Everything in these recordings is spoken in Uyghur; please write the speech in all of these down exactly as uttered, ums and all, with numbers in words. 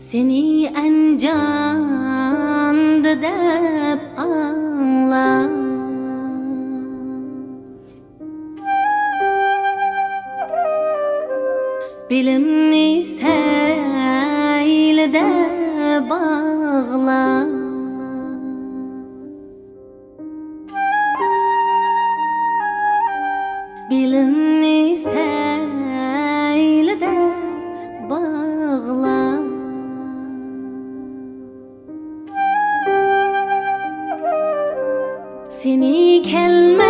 سېنى ئەنجاندا دەپ ئاڭلاپ، بېلىمنى سەيلىدە باغلاپ، بېلىمنى سەيلىدە باغلاپ، سېنى كەلمەيدۇ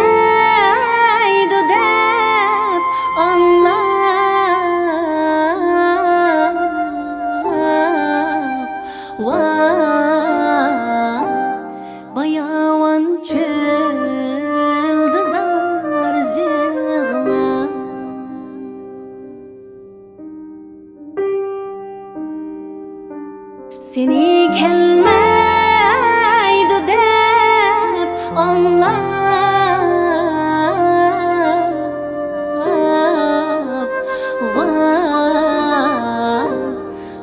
دەپ ئاڭلاپ، ۋاي، باياۋان چۆلدە زار يىغلاپ، سېنى كەلمەيدۇ دەپ ئاڭلاپ، ۋاي،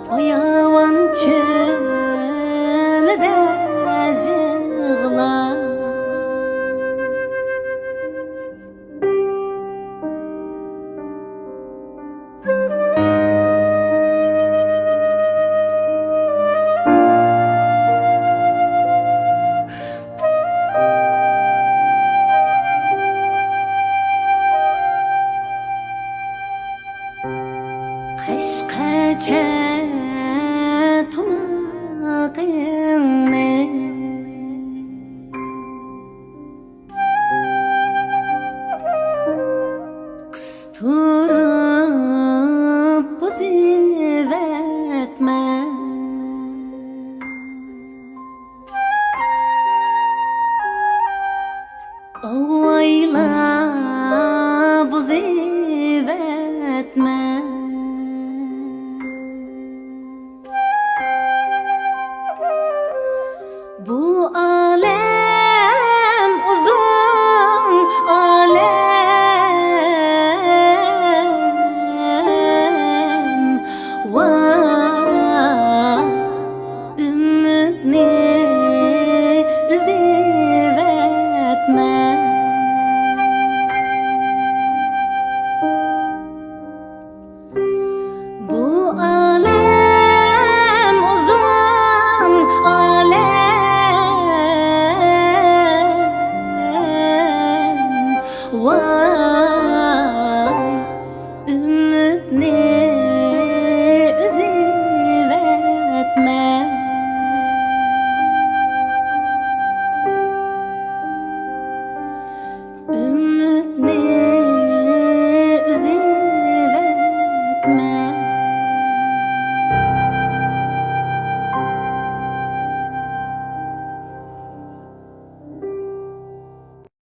باياۋان چۆلىدە يىغلاپ. قەشقەرچە تۇمىقىڭنى قىستۇرۇپ بۇزۇۋەتمە. ئاۋايلا بۇزۇۋەتمە. بۇ ئالەم ئۇزۇن ئالەم، ۋاي، ئۈمىدنى ئۈزۈۋەتمە. بۇ ئالەم ئۇزۇن ئالەم، ۋاي، ئۈمىدنى